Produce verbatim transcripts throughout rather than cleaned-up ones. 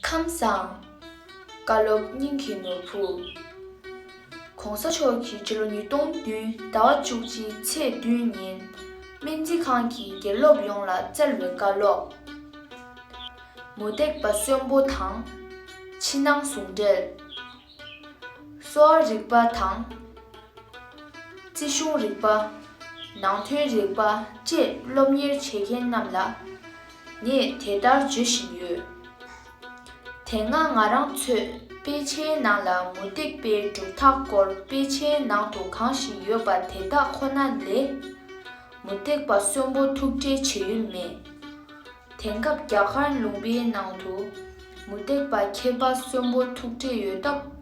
ཁམས་བཟང་། བཀའ་སློབ་སྙིང་གི་ནོར་བུ། ༸གོང་ས་མཆོག་གིས་ཕྱི་ལོ་ཉིས་སྟོང་བདུན་ཟླ་བ་བཅུ་གཅིག་ཚེས་བདུན་ཉིན་སྨན་རྩིས་ཁང་གི་དགེ་སློབ་ཡོངས་ལ་སྩལ་བའི་བཀའ་སློབ། མུ་སྟེགས་པ་གསོན་པོ་དང་། ཕྱི་ནང་ཟུང་འབྲེལ། གསོ་བ་རིག་པ་དང་། རྩིས་གཞུང་རིག་པ། ནང་དོན་རིག་པ་བཅས་སློབ་གཉེར་བྱེད་མཁན་རྣམས་ལ་ངས་དེ་ལྟར་བརྗོད་བཞིན་ཡོད། དེ་སྔ་ང་རང་ཚོས་དཔེ་ཆའི་ནང་ལ་མུ་སྟེགས་པའི་གྲུབ་རྟགས་སྐོར་དཔེ་ཆའི་ནང་དུ་གང་ཞིག་ཡོད་པ་དེ་དག་ཁོ་ན་ལས། མུ་སྟེགས་པ་གསོན་པོ་ཐུག་འཕྲད་བྱེད་ཡུལ་མེད། དེང་སྐབས་རྒྱ་གར་ལུང་པའི་ནང་དུ་མུ་སྟེགས་པ་མཁས་པ་གསོན་པོ་ཐུག་འཕྲད་ཡོད་སྟབས།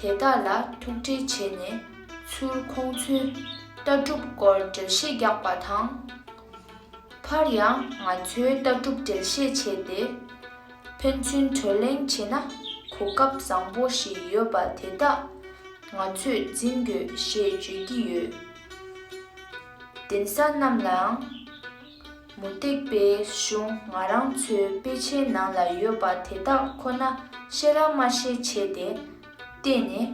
དེ་དག་ལ་ཐུག་འཕྲད་བྱས་ནས་ཚུར་ཁོང་ཚོའི་ལྟ་གྲུབ་སྐོར་འགྲེལ་བཤད་རྒྱག་པ་དང་། ཕར་ཡང་ང་ཚོའི་ལྟ་གྲུབ་འགྲེལ་བཤད་བྱས་ཏེ། ཕན་ཚུན་གྲོས་གླེང་བྱས་ན་གོ་སྐབས་བཟང་པོ་ཞིག་ཡོད་པ་དེ་དག་ང་ཚོས་འཛིན་དགོས་ཞེས་བརྗོད་ཀྱི་ཡོད། གདན་ས་རྣམས་ལའང་། མུ་སྟེགས་པའི་གཞུང་ང་རང་ཚོའི་དཔེ་ཆའི་ནང་ལ་ཡོད་པ་དེ་དག་ཁོ་ན་ཤེས་ར་མ་ཤེས་བྱས་ཏེ་བལྟས་ནས་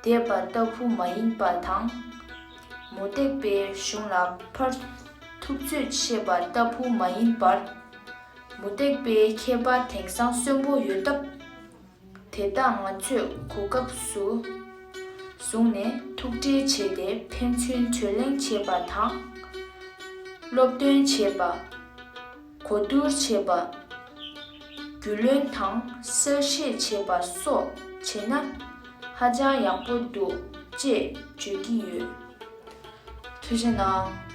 བསྡད་པ་ལྟ་བུ་མ་ཡིན་པ་དང་། མུ་སྟེགས་པའི་གཞུང་ལ་ཕར་ཐུབ་ཚོད་བཤད་པ་ལྟ་བུ་མ་ཡིན་པར། མུ་སྟེགས་པའི་མཁས་པ་དེང་སང་གསོན་པོ་ཡོད་སྟབས། དེ་དག་ང་ཚོས་གོ་སྐབས་སུ་བཟུང་ནས་ཐུག་འཕྲད་བྱས་ཏེ་ཕན་ཚུན་གྲོས་གླེང་བྱེད་པ་དང་། སློབ་སྟོན་བྱེད་པ། གོ་བསྡུར་བྱེད་པ། རྒྱུས་ལོན་དང་གསལ་བཤད་བྱེད་པ་སོགས་བྱས་ན་ཧ་ཅང་ཡག་པོ་འདུག་ཅེས་བརྗོད་ཀྱི་ཡོད། ཐུགས་རྗེ་གནང་།